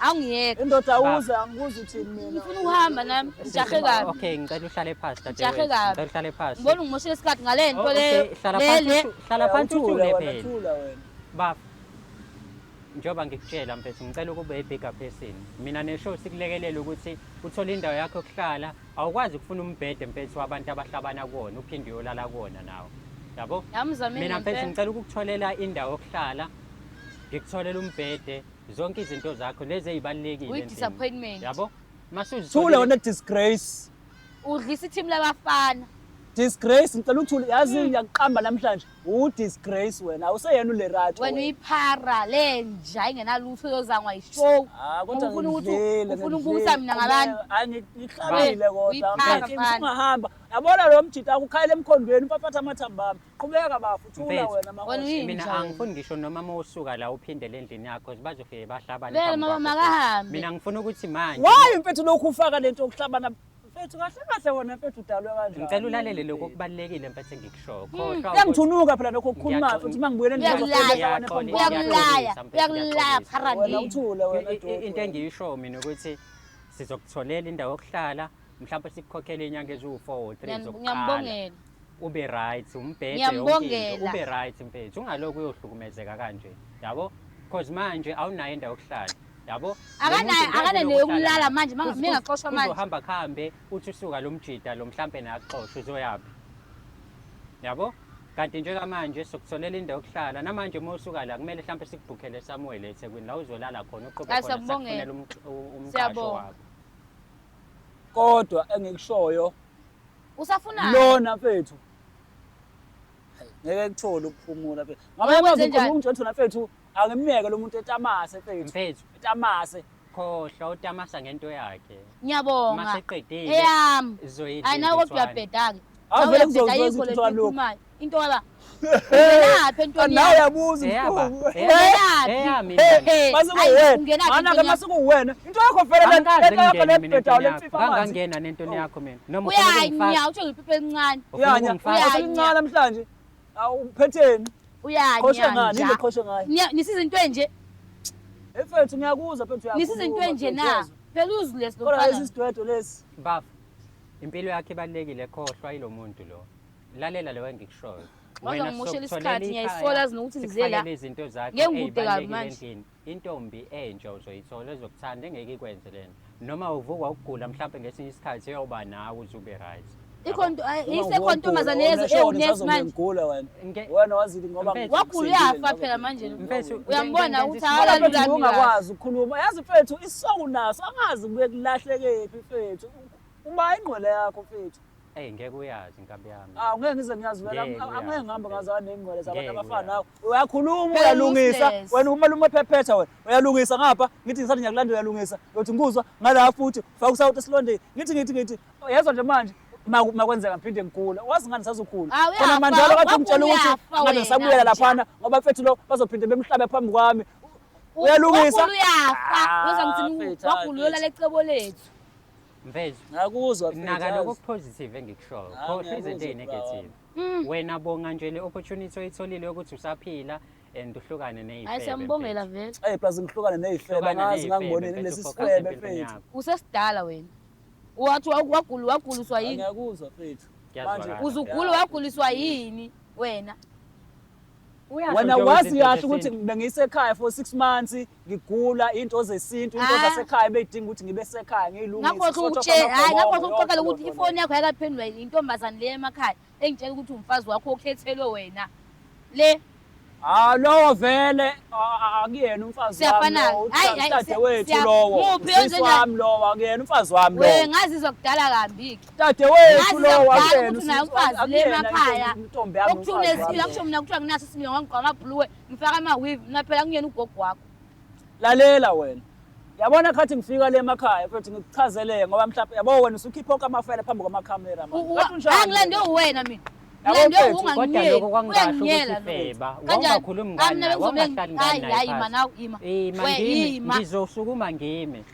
Awungiyeke. Indoda uze angikuze uthini mina. Ngifuna ukuhamba nami ngijahe kabi. Okay, ngicela uhlale phansi Ngijahe dadewethu. kabi. Ngicela uhlale phansi. Ngibona ungimoshela isikhathi ngale nto Oh, le. okay, hlala Le phansi le. hlala phansi Uthule uthule wena, phela. thula wena. Baba. Njengoba ngikutshela mfethu ngicela ukuba i-bigger person. Mina neshow sikulekelela ukuthi uthole indawo yakho yokuhlala. Awukwazi ukufuna umbhede mfethu wabantu abahlabana kuwona uphinde uyolala kuwona nawe. Yabo? Yamzameni Mina mfethu ngempela. ngicela ukukutholela indawo yokuhlala. Ngikutholela umbhede, zonke izinto zakho lezi ezibalulekile. Uyi endlini. disappointment. Yabo? Mase Thula wena disgrace. Udlisa i-team labafana. Disgrace ngicela uthule yazi ngiyakuqamba namhlanje. U disgrace wena awuseyena uLerato. Wena uyiphara lenja ingenalutho yozangwa yishow. Ah kodwa Ufuna ukuthi ngidlile, ufuna ngidlile. ukubukisa mina ngabantu. Hayi ngihlabile kodwa. Uyiphara, Mfethu, mfana. Ungahamba. Yabona lo mjita akukhayela emkhondweni upaphatha amathambo ami. Qhubeka bafu thula Mfethu. wena Wena mahosha. uyini? Mina Njani? angifuni ngisho noma uma usuka la uphindele endlini yakho bazofike bahlabane Vele, phambi mama, kwakho. makahambe. Mina ngifuna ukuthi manje Why mfethu lokhu ufaka lento yokuhlabana mfethu kahle kahle wena mfethu udalwe kanjani? ngicela ulalele lokho okubalulekile mfethu engikushoyo. Khohlwa ukuthi- Uyangithunuka phela lokho okukhulumayo futhi uma ngibuyela endlini Uyakulaya. ngizohlabana phambi Uyakulaya, kwakho. uyakulaya phara Wena ndini. uthule wena doti. Into engiyisho mina ukuthi sizokutholela indawo yokuhlala mhlawumbe sikukhokhele inyanga eziwu-4 or 3 zokuqala Ngiyambongela. ube right umbhede yonke into Ngiyambongela. ube right mfethu ungalokhu uyohlukumezeka kanje yabo because manje awunayo indawo yokuhlala yabo Akanayo- akanayo neyokulala manje, mengaxoshwa manje. uzohamba kuhambe uthi usuka lo mjida lo mhlampe nakuxosha uzoyaphi yabo kanti njengamanje sokutholela indawo yokuhlala namanje uma usuka la kumele mhlampe sikubhukhele somewhere la eThekwini la uzolala khona uqhube Hayi, khona siyakubongela. sakufunela umqasho Siyabonga. wakho. Kodwa engikushoyo Usafuna lona mfethu ngeke kuthole ukuphumula mfethu. Ngamanye Uyakwenza amazwi njani? ngikhuluma ngitshela mfethu angimyeke lo muntu etamase mfethu. Mfethu Etamase. khohlwa utamasa ngento yakhe. Ngiyabonga. Maseqedile Eyami. uzoyidla Hayi nawe kodwa intuthwane. uyabheda-ke. Ah, Nawe vele uyabheda, kuzozwa ayikho lento izintuthwane lokhu. oyikhulumayo. Into kaba. Ungenaphi entweni Nawe yami? uyabuza Eyaba, ubuhlungu. Ungenaphi? eyami He, ingane. he. Mase Hayi, kuwena. ungenaphi Mana ke entweni yami? mase kuwena. Into yakho vele le Angikaze lento yakho ngingene mina lebhedayo entweni yakho. lemfifa amanzi. Ngangangena nentweni yakho mina. Noma ufuna Uyanya, ukungifaka. utsho ngephepha elincane. Ufuna Uyanya. ukungifaka. Uyanya. Aselincane namhlanje. Awuphetheni. Qhoshe Uyanya ngani? nja. Yini qhoshe ngayo? Nisiza into enje. Mfethu ngiyakuzwa mfethu uyakhuluma. Nisiza into enje mfethu, na? yezwa. Phela useless lo Kodwa lesi mfana. sidwedwe lesi. Bafo, impilo yakho ibalulekile khohlwa yilo muntu lo. Lalela lo engikushoyo. Waze Wena ngimoshela sokutholela isikhathi, ikhaya, ngiyayisola yazi nokuthi ngize la. sikufakele izinto zakho Ngeke ngikude kabi ey'balulekile manje. endlini. Intombi entsha uzoyithola ezokuthanda engeke ikwenze lento. Noma uvukwa ukugula mhlampe ngesinye isikhathi iyoba nawe uze ube right. Ikho nto Uma isekho ugula, ntombazane wena yezo shona ewunesi usazobuye manje. ngigula wena. Nge- Wena wazile ngoba Mfethu. Wagula uyafa phela manje. Mfethu, Uyambona ngenza ukuthi isibonelo. akalali Mfethu kabi kahle. ungakwazi ukukhuluma. Yazi mfethu isongo naso angazi kuye kulahlekephi mfethu. Uma ingqwele yakho mfethu. Ey ngeke uyazi inkabi yami. Ah ngeke ngize ngiyazi vele Ngeke angeke uyazi, ngihambe mfethu. ngazana ney'ngqwele zabantu Ngeke abafana uyazi. nawe. Uyakhuluma Phela uyalungisa. useless. Wena umalume ephephetha wena. Uyalungisa ngapha ngithi ngisathi ngiyakulanda uyalungisa. Uyothi ngikuzwa ngala futhi ufaka usawuti esilondeni. Ngithi ngithi ngithi yezwa nje manje makwenzeka ngiphinde ngigula. Wazi ngani sazokhula. Ah, uyafa, Khona manjalo kade ungitshela wagula ukuthi uyafa ngabe wena, ngisabuyela nja. laphana ngoba mfethu lo bazophinde bemhlabe phambi kwami. Uyalungisa. Wagula uyafa. Ah, Uyozwa ngithini mfethu, wagula uyolala ecebo lethu. Mfethu, Ngiyakuzwa mfethu. naka yazi. lokho positive engikushoyo. Ah, Khohlwa izinto ngiyakuzwa, ey'negative. Mm. Wena bonga nje le opportunity oyitholile yokuthi usaphila and uhlukane ney'febe. Hayi siyambongela vele. Ey plus ngihlukane ney'febe Hlukana angazi ney'febe, ngangiboneni mfethu, lesi ufocus sifebe empilweni mfethu. yakho. Usesidala wena. Wathi wagula waguliswa yini? Ngiyakuzwa mfethu. Kuyazwakala. Manje- Uzugula waguliswa yini wena? Uyasho Wena nje wazi izinto kahle ukuthi zesintu. bengisekhaya for 6 months ngigula into zesintu into Ah. zasekhaya beyidinga ukuthi ngibe sekhaya ngiyilungise. Ngakho ukutshela, hayi ngakho ukuxoxela ukuthi ifoni yakho ayakaphendulwa intombazane le emakhaya engitshela ukuthi umfazi wakho okhethelwe wena. Le Ah lowo vele akuyena umfazi wami Siyafana. lowo, Hayi, hayi, udadewethu lowo. Muphi Usisi wenzenjani? wami lowo akuyena umfazi wami we lowo. ngazizwa kudala kambi-ke. Dadewethu Ngazizwa lowo kudala akuyena ukuthi unaye usisi- umfazi le akuyena emakhaya. intombi yami Okuthiwa umfazi unesilo, wami akusho mina kuthiwa nginaso isimilo ngangigqoka amabhuluwe, ngifaka ama-weave, mina phela ngiyena ugogo wakho. Lalela wena. Yabona khathi ngifika le emakhaya mfethu ngikuchazele ngoba mhlawumbe yabo wena usukhipha onke amafayela phambi kwamakhamera manje. Kanti unjani Angilande wena? uwena mina. Yabo Ngilande mfethu, Kodwa ungangiyeli. lokho kwakungasho ukuthi Uyangiyela lokho. feba. Kanjani? Wawungakhulumi Ah, ngani mina naye, bengizomele wawungahlali ngani hayi naye hayi phansi. ima nawe ima. Ima We ngime, ima. ngizosukuma ngime.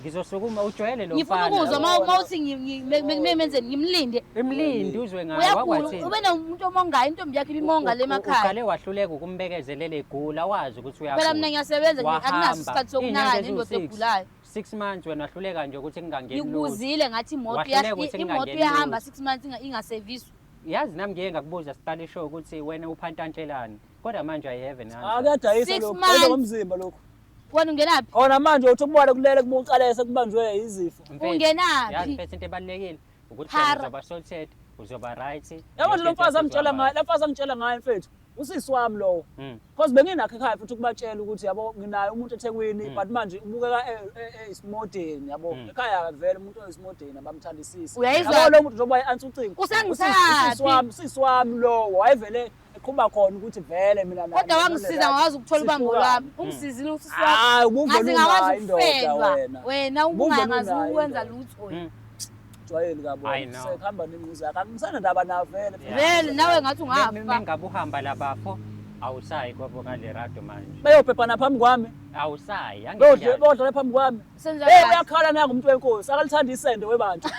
Ngizosukuma ujwayele lo Ngifuna mfana. ukuzwa uma uthi ngimenzeni ngimlinde. Imlindi uzwe ngaye Uyagula wakwathini. ube nomuntu omongayo intombi yakhe ibimonga le emakhaya. Uqale wahluleka ukumbekezelela egula wazi ukuthi uyagula. Phela mina ngiyasebenza Wahamba. anginaso isikhathi sokunaka Iy'nyanga nendoda eziwu-six. egulayo. 6 months wena wahluleka nje ukuthi kungangeni lutho. Ngikubuzile ngathi imoto Wahluleka ukuthi imoto kungangeni iyahamba lutho. 6 months ingaseviswa. Yazi nami ngiye ngakubuza siqala ishow ukuthi wena uphantantshelani. Kodwa manje I have an Ah answer. kuyadayisa Six lokhu. months. Kwenza ngomzimba lokhu. Wena ungenaphi? Khona manje uthi ukubona kulele kuba uqale sekubanjwe izifo. Mfethu, Ungenaphi? Yazi mfethu into ebalulekile ukuthi Phara. wena uzoba sorted, uzoba right. Yabo nje lo Yonke mfazi into angitshela izohamba ngaye, lo mfazi angitshela ngaye mfethu. Usisi wami lowo. Because benginakho ekhaya futhi ukubatshela ukuthi yabo nginaye umuntu eThekwini but manje ubukeka eyisimodeni yabo. Ekhaya vele umuntu oyisimodeni abamthandisisi. Uyayizwa? Yabo lo muntu njengoba e-answer ucingo. Usangithathaphi? Usisi wami, usisi wami lowo wayevele eqhuba khona ukuthi vele mina naye. Kodwa wangisiza ngakwazi ukuthola ubambo lwami. Ungisizile usisi wami. Hayi ubuvele Ngaze ngakwazi unayo indoda ukufelwa. wena. Wena Ubuvele ubungangazi unayo ukwenza indoda. lutho wena. Jwayeli kabi I wena. know. Sekuhamba nengquza yakho. Angisanandaba nayo vele. Yeah. Vele nawe ngathi ungafa. Mengabe uhamba labafo awusayi kwabo kaLerato manje. Beyobhebhana phambi kwami. Awusayi Bodle angiyazi. bodlale phambi kwami. Senza Hey kahle. uyakhala nangu umuntu wenkosi akalithanda isende webantu.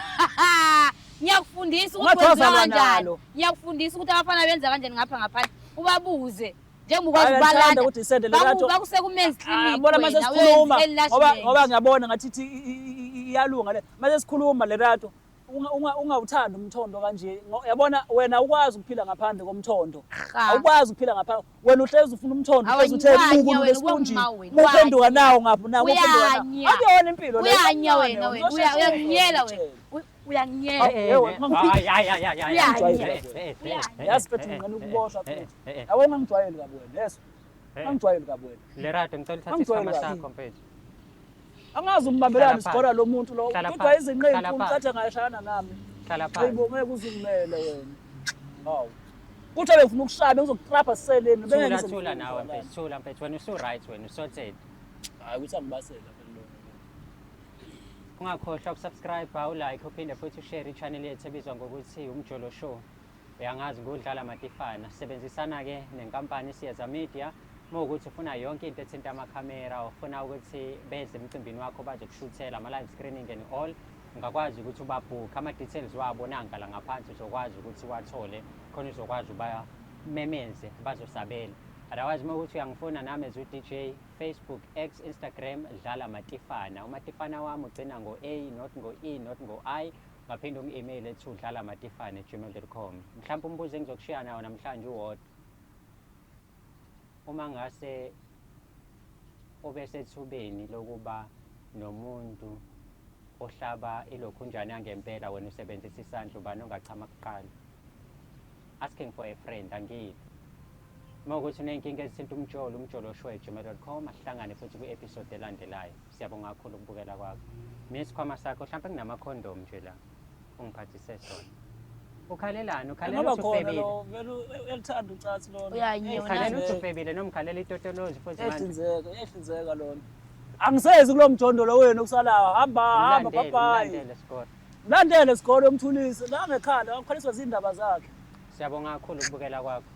Ngiyakufundisa ukuthi Ungathi kwenziwa wazalwa kanjani. nalo. Ngiyakufundisa ukuthi abafana benza kanjani ngapha ngaphandle. Ubabuze. Njengoba ukwazi Hayi, ngiyalithanda ukubalanda. ukuthi isende Lerato. Bakuse ku-men's Ah, clinic bona mase wena, sikhuluma uyoyenza ngoba enlargement. ngoba ngiyabona ngathi ithi iyalunga le. Mase sikhuluma Lerato ungawuthandi umthondo kanje. Yabona wena awukwazi ukuphila ngaphandle komthondo. Cha. Awukwazi ukuphila ngaphandle. Wena uhlezi ufuna umthondo, Awu, uhlezi uthe uyanya buku wena, lesipunjini. ubanguma wena, Uphenduka uyanya. nawo ngapha nawo uphenduka nawo. Uyanya. Akuyona impilo le. Uyanya wena wena. Uzosheshe Uyanginyela uzwe, wena. Uyanginyela. Yewe, Hayi hayi hayi hayi. Uyanya. Yazi mfethu nginqena ukuboshwa mfethu. Yabo ungangijwayeli kabi wena, yeso. Ungangijwayeli kabi wena. Lerato ngicela uthathe Angijwayeli isikhwama kabi. sakho mfethu. Angazi umbambelani Hlala isigora lo muntu lo. Hlala Kodwa phansi. izinqa Hlala ey'nkulu phansi. cathi angayishayana nami. Hlala Hayi phansi. bo, ngeke uze ungimele wena. Hawu. Kuthi bengifuna ukushaya, bengizokutrapha siseleni. Thula Bengeke ngize thula ngifike nawe ngizwakale. mfethu, thula mfethu. Wena usu-right wena, usorted. Hayi ukuthi angibasela phela lona. Ungakhohlwa ukusubscribe, ulike, uphinde futhi ushare i-channel yethu ebizwa ngokuthi Umjolo Show. Uyangazi ngudlala Matifana. Sisebenzisana-ke nenkampani Siyeza Media. Uma ukuthi ufuna yonke into ethinta amakhamera, ufuna ukuthi beze emcimbini wakho bazokushuthela ama-live screening and all, ungakwazi ukuthi ubabhukhe. Ama-details wabo nanka la ngaphansi, uzokwazi ukuthi uwathole khona, uzokwazi ubamemeze bazosabela. Otherwise uma ukuthi uyangifuna nami as u-DJ, Facebook, X, Instagram, Dlala Matifana. UMatifana wami ugcina ngo-A, not ngo-E, not ngo-I. Ungaphinde ungi-email ethi udlalamatifane@gmail.com. Mhlawumbe umbuzo engizokushiya nawo namhlanje uwodwa. Uma ngase ube sethubeni lokuba nomuntu ohlaba ilokhunjana yangempela, wena usebenzisa isandla, ubani ongachama kuqala? Asking for a friend, angiyiphi. Uma ukuthi uney'nkinga ezithinta umjolo, umjoloshow@gmail.com. Asihlangane futhi kwi-episode elandelayo. Siyabonga kakhulu ukubukela kwakho. Mina isikhwama sakho mhlawumbe kunamakhondomu nje la ungiphathise sona. Ukhalelani? Ukhalela Angaba ukuthi khona ufebile? lo, vele uyalithanda ucansi lona. Uyanyiwa Ukhalela ukuthi ufebile noma ukhalela itotolozi futhi manje? Ehlinzeka, ehlinzeka lona. Angisezi kulo mjondolo wenu okusalayo. Hamba, hamba, Mlandele, bye bye. mlandele Skoro. Mlandele Sikolo, umthulise la ngekhala, ukhaliswa zindaba zakhe. Siyabonga kakhulu ukubukela kwakho.